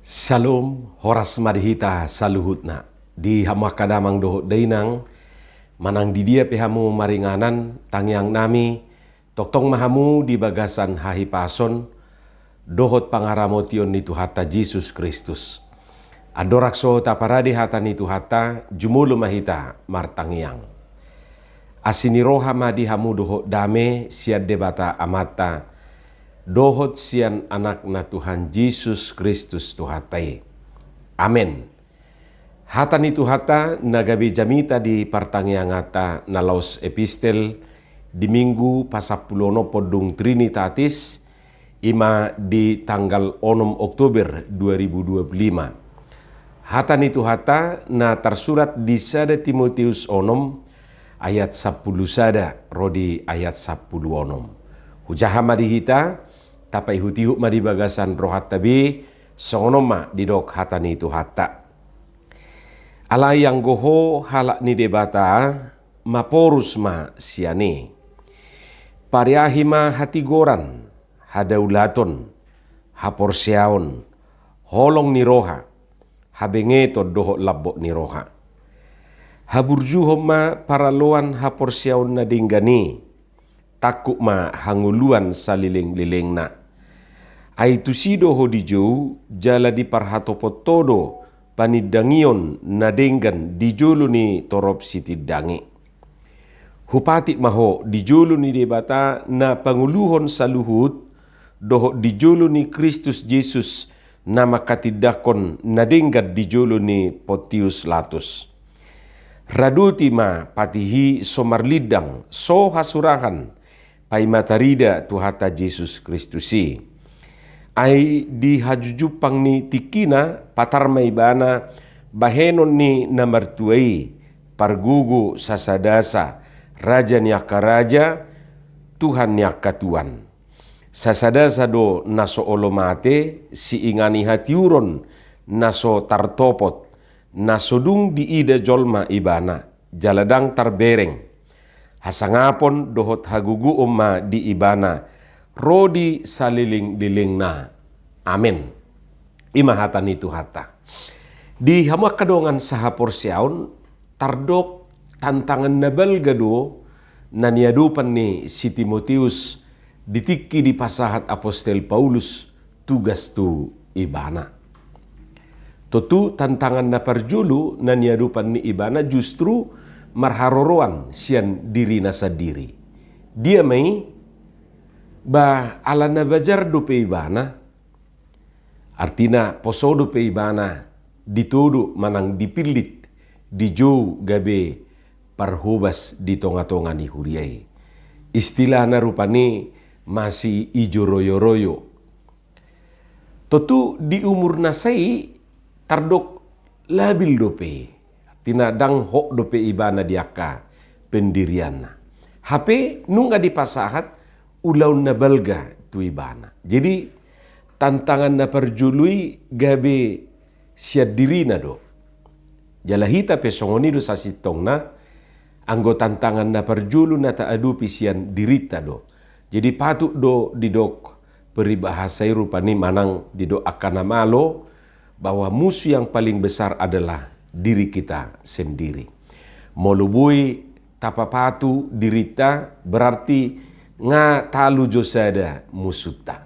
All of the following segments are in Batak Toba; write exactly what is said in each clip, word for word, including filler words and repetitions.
Salom, horas ma di hita saluhutna. Di hamu angka damang dohot dainang, manang di dia pe hamu maringanan, tangiang nami, tongtong ma hamu di bagasan hahipason dohot pangaramotion ni Tuhanta Jesus Kristus. Andorang so taparade hata ni Tuhanta, jumolo ma hita martangiang. Asi ni roha ma di hamu dohot dame sian Debata Amanta, dohot sian Anakna Tuhan Jesus Kristus Tuhanta i. Amen. Hata ni Tuhanta na gabe jamita di partangianganta na laos epistel di Minggu pasampuluonom dung Trinitatis, ima di tanggal onom Oktober dua ribu dua puluh lima. Hata ni Tuhanta na tarsurat di sada Timoteus onom ayat sampulu sada ro di ayat sampulu onom. Hujaha ma di hita, tapaihutihut ma di bagasan rohanta be, songon on ma didok hata ni Tuhanta. Alai anggo ho halak ni Debata, maporus ma sian i. Pariahi ma hatigoran, hadaulaton, haporseaon, holong ni roha, habengeton dohot lambok ni roha. Haburjuhon ma paraloan haporseaon na denggan i, tangkup ma hangoluan salelenglelengna. Ai tusi do ho dijou, jala diparhatopot ho do panindangion na denggan di jolo ni torop sitindangi. Hupatik ma ho di jolo ni Debata na panguluhon saluhut, dohot di jolo ni Kristus Jesus na mangkatindangkon na denggan di jolo ni Pontius Latus. Radoti ma patih i so marlindang, so hasurahan, paima tarida Tuhanta Jesus Kristus i. Ai di hajujumpang ni tingkina, patar ma ibana bahenon ni na martua i, pargogo sasadasa, raja ni angka raja, Tuhan ni angka tuan. Sasadasa do na so olo mate, siingani hatiuron na so tartopot, na so dung diida jolma ibana, jala ndang tarbereng. Hasangapon dohot hagogoon ma di ibana, ro di salelenglelengna. Amen. Ima hata ni Tuhanta. Di hamu angka dongan sahaporseaon, tardok tantangan na balga do na niadopan ni si Timoteus di tingki dipasahat Apostel Paulus tugas tu ibana. Tontu tantangan na parjolo na niadopan ni ibana justru marharoroan sian dirina sandiri. Dia ma i? Ba ala na bajar dope ibana, artina poso dope ibana ditodo manang dipillit, dijou gabe parhobas di tongatonga ni huria i. Istilahna rupani masiijoroyoroyo. Tontu di umurna sai tardok labil dope, artina ndang hot dope ibana di angka pendirianna. Hape nunga dipasahat ulaon na balga tu ibana. Jadi tantangan na parjolo i gabe sian dirina do. Jala hita pe songon i do sasintongna, anggo tantangan na parjolo na taadopi sian dirinta do. Jadi patut do didok peribahasa i rupani manang didok angka na malo, bahwa musuh yang paling besar adalah diri kita sendiri. Molo boi tapapatu dirinta, berarti nga talu jo sada musunta.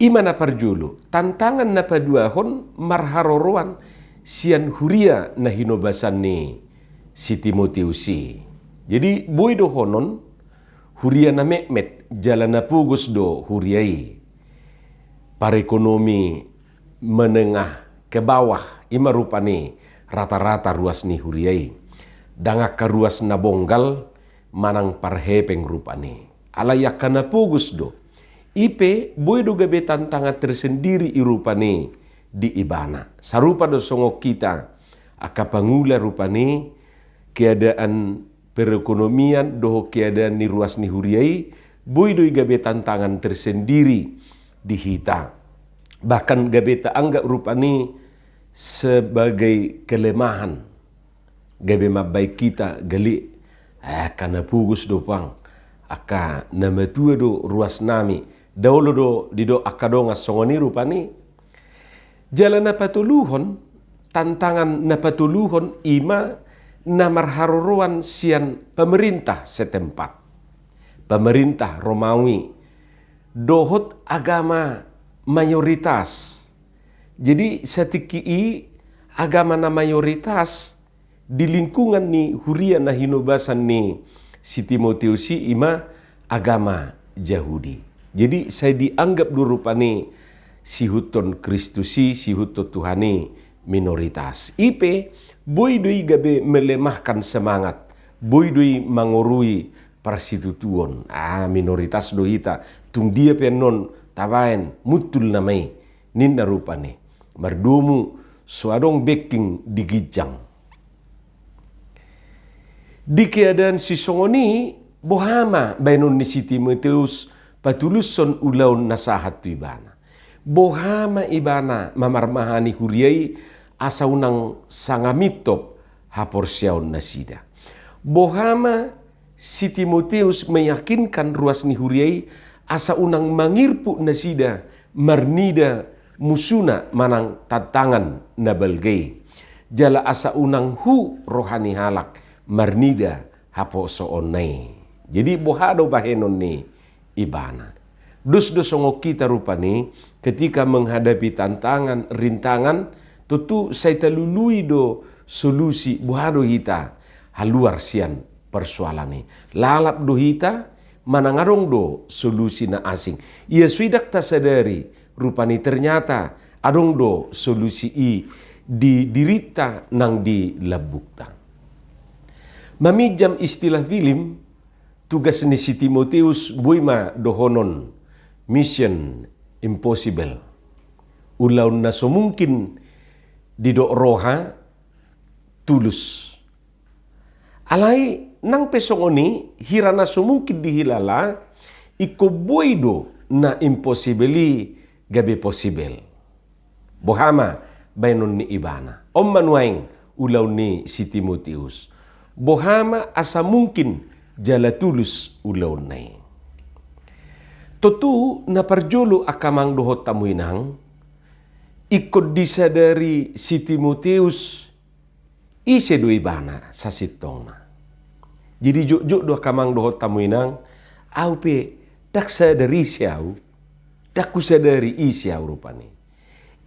Ima na parjolo. Tantangan na paduahon marharoroan sian huria na hinobasan ni si Timoteus i. Jadi boi dohonon huria na metmet, jala na pogos do huria i. Parekonomi menengah ke bawah, ima rupani rata-rata ruas ni huria i. Ndang angka ruas na bonggal manang parhepeng rupani. Alai angka na pogos do. I pe boi do gabe tantangan tersendiri i rupani di ibana. Sarupa do songon hita angka pangula rupani, keadaan perekonomian dohot keadaan ni ruas ni huria i boi do i gabe tantangan tersendiri di hita. Bahkan gabe taanggap rupani sebagai kelemahan. Gabe mambaen hita gale, eh, angka na pogos do pang, angka na matua do ruas nami. Nda olo do didok angka dongan songon i rupani. Jala na patoluhon, tantangan na patoluhon i ma na marharoroan sian pemerintah setempat, pemerintah Romawi, dohot agama mayoritas. Jadi satingki i agama na mayoritas di lingkungan ni huria na hinobasan ni si Timoteus i, i ma agama Jahudi. Jadi sai dianggap do rupani sihuthon Kristus i, sihuthon Tuhan i minoritas. I pe boi do i gabe melemahkan semangat, boi do i mangorui parsitutuon. Ah, minoritas do hita, tung dia pe annon tabaen, muntul nama i, ninna rupani. Mardomu so adong bengking di ginjang. Di keadaan sisongon i, boha ma baenon ni si Timoteus patulushon ulaon na sahat tu ibana? Boha ma ibana mamarmahani huria i asa unang sanga mintop haporseaon nasida? Boha ma si Timoteus meyakinkan ruas ni huria i asa unang mangirpuk nasida marnida musuna manang tantangan na balga i, jala asa unang hu roha ni halak marnida haposoonna i? Jadi boha do bahenon ni ibana? Dos do songon hita rupani, ketika menghadapi tantangan, rintangan, tontu sai talului do solusi, boha do hita haluar sian persoalan i. Lalap do hita manang adong do solusi na asing? Ia sude ndang tasadari, rupani ternyata adong do solusi i di dirinta nang di lambungta. Maminjam istilah film, tugas ni si Timoteus boi ma dohonon mission impossible. Ulaon na so mungkin didok roha, tulus. Alai nang pe songon i, hira na so mungkin dihilala, ingkon boi do na impossible i gabe possible. Boha ma baenon ni ibana? On ma nuaeng ulaon ni si Timoteus. Boha ma asa mungkin jala tulus ulaonna i? Tontu na parjolo angka amang dohot hamu inang, ingkon disadari si Timoteus ise do ibana sasintongna. Jadi jotjot do angka amang dohot hamu inang, au pe ndang sadar ise au, ndang husadari ise au rupani.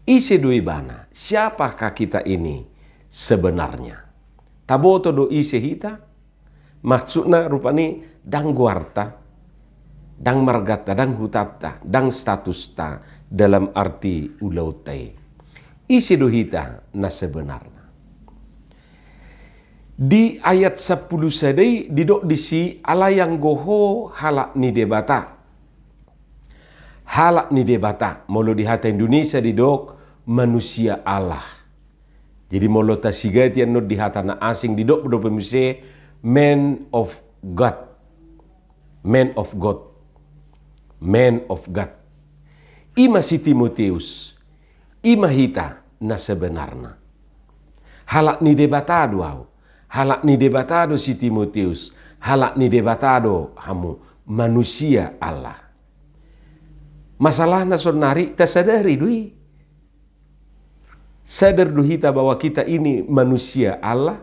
Ise do ibana? Siapakah kita ini sebenarnya? Taboto do ise hita? Maksudna rupani ndang goarta, ndang marganta, ndang hutanta, ndang statusta dalam arti ulaonta i. Ise do hita na sebenarna? Di ayat sampulu sada i didok disi, alai anggo ho halak ni Debata. Halak ni Debata, molo di hata Indonesia didok manusia Allah. Jadi molo tasigati annon di hata na asing, didok dope muse man of God. Man of God. Man of God. I ma si Timoteus. I ma hita na sebenarna. Halak ni Debata do au. Halak ni Debata do si Timoteus. Halak ni Debata do hamu, manusia Allah. Masalahna saonnari tasadari do i. Sadar do hita bahwa kita ini manusia Allah?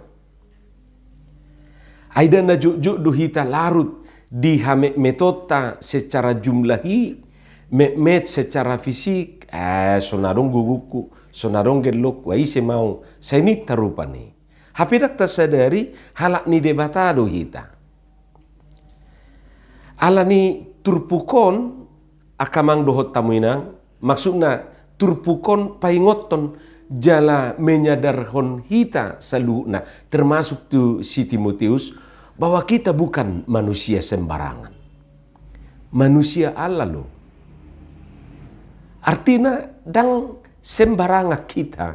Ai ndang na jotjot do hita larut di hametmetonta secara jumlah i, metmet secara fisik, eh, so na adong gugukku, so na adong gellokku, ai ise ma au, sai ninta rupani. Hape ndang tasadari halak ni Debata do hita. Alani turpuk on, angka amang dohot hamu inang, maksudna turpuk on paingothon jala menyadarhon hita saluhutna, termasuk tu si Timoteus, bahwa kita bukan manusia sembarangan. Manusia Allah lo. Artina ndang sembarangan hita.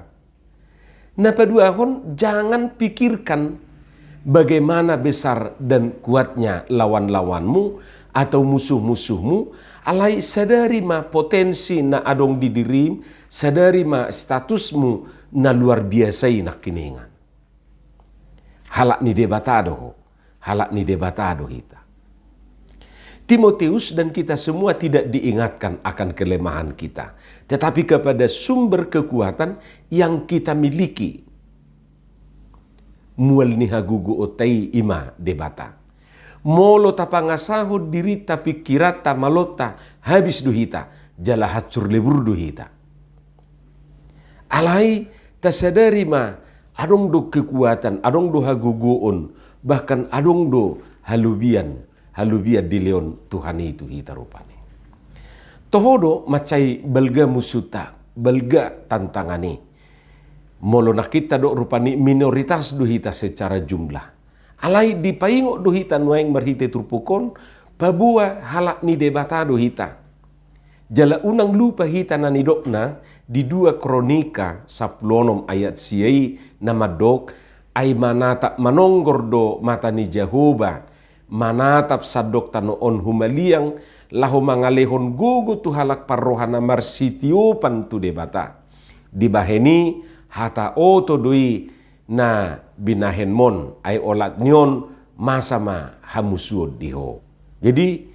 Na paduahon, jangan pikirkan bagaimana besar dan kuatnya lawan-lawanmu atau musuh-musuhmu, alai sadari ma potensi na adong di dirim, sadari ma statusmu na luar biasa i nangkiningan. Halak ni Debata do ho, halak ni Debata do hita. Timoteus dan kita semua tidak diingatkan akan kelemahan kita, tetapi kepada sumber kekuatan yang kita miliki. Mual ni hagogoonta i ima Debata. Molo tapangasahon dirinta, pingkiranta, malonta, habis do hita, jala hancur lebur do hita. Alai tasadari ma, adong do kekuatan, adong do hagogoon, bahkan adong do halobian, halobian dilehon Tuhan i tu hita rupani. Toho do mansai balga musunta, balga tantangan i. Molo nangkin tadok rupani minoritas do hita secara jumlah. Alai dipaingot do hita nuaeng marhite turpuk on, paboa halak ni Debata do hita. Jala unang lupa hita na nidokna di dua Kronika sampulu onom ayat sia i na mandok, ai manatap manonggor do mata ni Jahowa, manatap sandok tano on humaliang, laho mangalehon gogo tu halak parroha na marsitiopan tu Debata. Dibahen i hata oto do i na binahenmon, ai olat ni on masa ma hamusuon di ho. Jadi,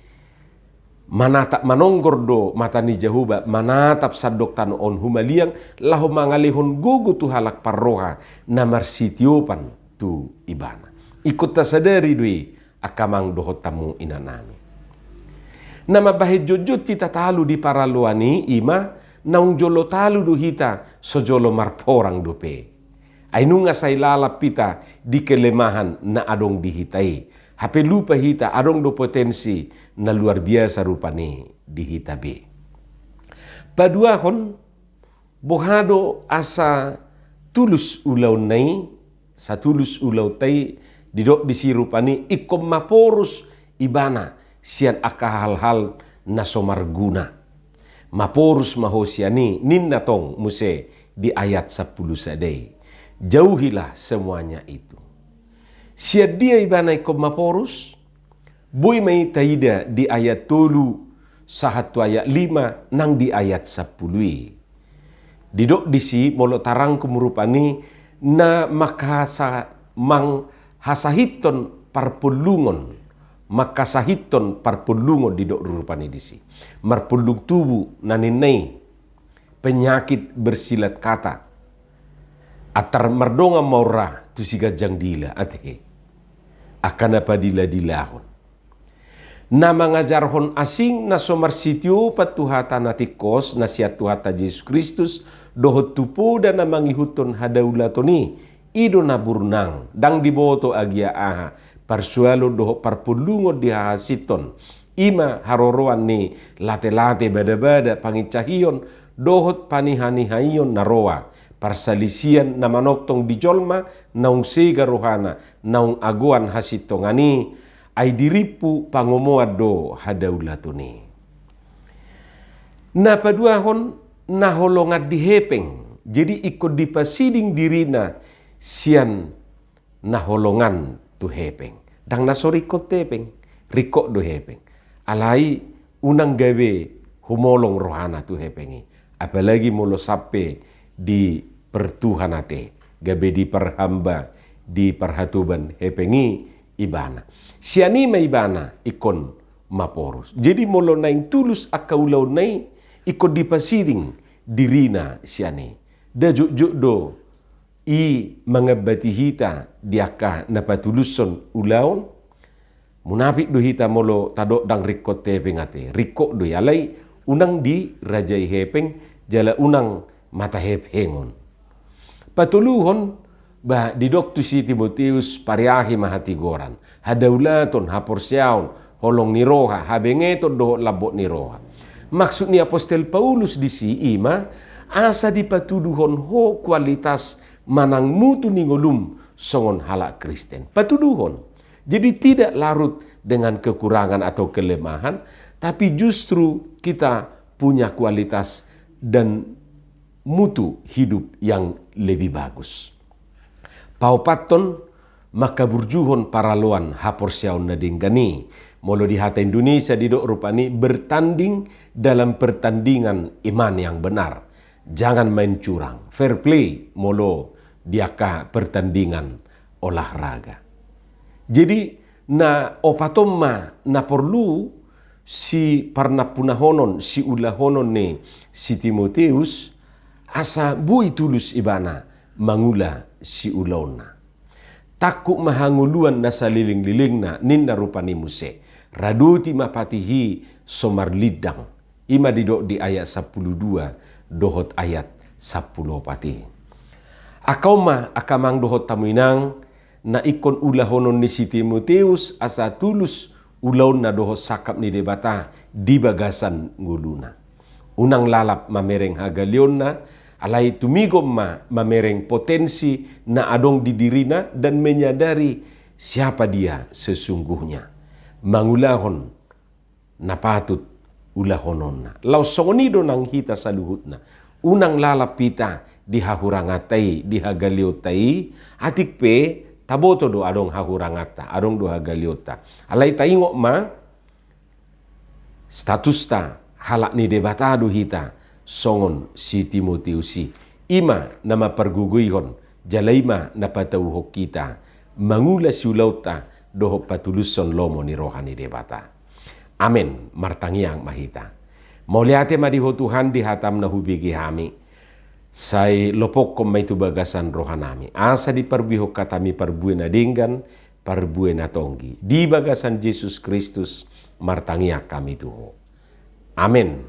manatap manonggor do mata ni Jahowa, manatap sandok tano on humaliang, laho mangalehon gogo tu halak parroha na marsitiopan tu Ibana. Ingkon tasadari do i angka amang dohot hamu inanami. Na mambahen jotjot hita talu di paraloan i ima, naung jolo talu do hita so jolo marporang dope. Ai nunga sai lalap hita di kelemahan na adong di hita i. Hape lupa hita adong do potensi na luar biasa rupani di hita be. Paduahon, boha do asa tulus ulaonna i, satulus ulaonta i, didok disi rupani ingkon maporus ibana sian angka hal-hal na so marguna. Maporus ma ho sian i, ninna tong muse di ayat sampulu sada i. Jauhilah semuanya itu. Sian dia ibana ingkon maporus? Boi ma i taida di ayat tolu sahat tu ayat lima nang di ayat sampulu i. Didok disi molo tarangkum rupani na manghasa-, manghasahiton parpollungon, manghasahiton parpollungon didok rupani disi. Marpollung tubu na ninna i, penyakit bersilat kata. Antar mardongan ma ura tu siganjang dila, ate he. Angka na padila-dilahon. Na mangajarhon asing na so marsitiopan tu hata na tingkos na sian Tuhanta Jesus Kristus, dohot tu poda na mangihuthon hadaulaton i, i do na burnang, ndang diboto agia aha, parsoalon dohot parpollungon dihahasinhon, ima haroroan ni late-late, bada-bada, pangincahion, dohot paniha-nihaion na roa, parsalisian na manongtong di jolma, naung sega rohana, naung agoan hasintongan i, ai dirimpu pangomoan do hadaulaton i. Na paduahon, na holongan di hepeng, jadi ingkon dipasiding dirina sian na holongan tu hepeng. Ndang na so ringkot hepeng, ringkot do hepeng. Alai unang gabe humolong rohana tu hepeng i. Apalagi molo sampe dipertuhan ate, gabe diperhamba, diparhatoban hepeng i ibana. Sian i ma ibana ingkon maporus. Jadi molo naeng tulus angka ulaonna i, ingkon dipasiding dirina sian i. Nda jotjot do i mangambati hita di angka na patulushon ulaon. Munafik do hita molo tadok ndang ringkot hepeng ate. Ringkot do i, alai unang dirajai hepeng, jala unang mata hephengon. Patoluhon, ba didok tu si Timoteus, pariahi ma hatigoran, hadaulaton, haporseaon, holong ni roha, habengeton dohot lambok ni roha. Maksud ni apostel Paulus disi ima, asa dipatuduhon ho kualitas manang mutu ni ngolum songon halak Kristen. Patuduhon. Jadi tidak larut dengan kekurangan atau kelemahan, tapi justru kita punya kualitas dan mutu hidup yang lebih bagus. Paopathon, mangkaburjuhon paraloan haporseaon na denggan i. Molo di hata Indonesia didok rupani bertanding dalam pertandingan iman yang benar. Jangan main curang. Fair play molo di angka pertandingan olahraga. Jadi, na opathon ma na porlu, siparnampunahonon, siulahonon ni si Timoteus, asa boi tulus ibana mangula siulaonna. Tangkup ma hangoluan na salelenglelengna, ninna rupani muse. Radoti ma patih i so marlindang. I ma didok di ayat sampulu dua dohot ayat sampulu opat i. Angka on ma, angka amang dohot hamu inang, na ingkon ulahonon ni si Timoteus asa tulus ulaonna dohot sangkap ni Debata di bagasan ngoluna. Unang lalap mamereng hagaleonna, alai tumigon ma mamereng potensi na adong di dirina dan menyadari siapa dia sesungguhnya. Mangulahon na patut ulahononna. Laos songon i do nang hita saluhutna. Unang lalap hita di hahuranganta i, di hagaleonta i, atik pe taboto do adong hahuranganta, adong do hagaleonta. Alai taingot ma, statusta halak ni Debata do hita songon si Timoteus i. I ma na mampargogoihon, jala i ma na patauhon hita mangula siulaonta dohot patulushon lomo ni roha ni Debata. Amen. Martangiang ma hita. Mauliate ma di Ho Tuhan di hataM na hubege hami. Sai lopokkon ma i tu bagasan rohanami, asa diparbuehon hataMi parbue na denggan, parbue na tonggi. Di bagasan Jesus Kristus martangiang hami tu Ho. Amen.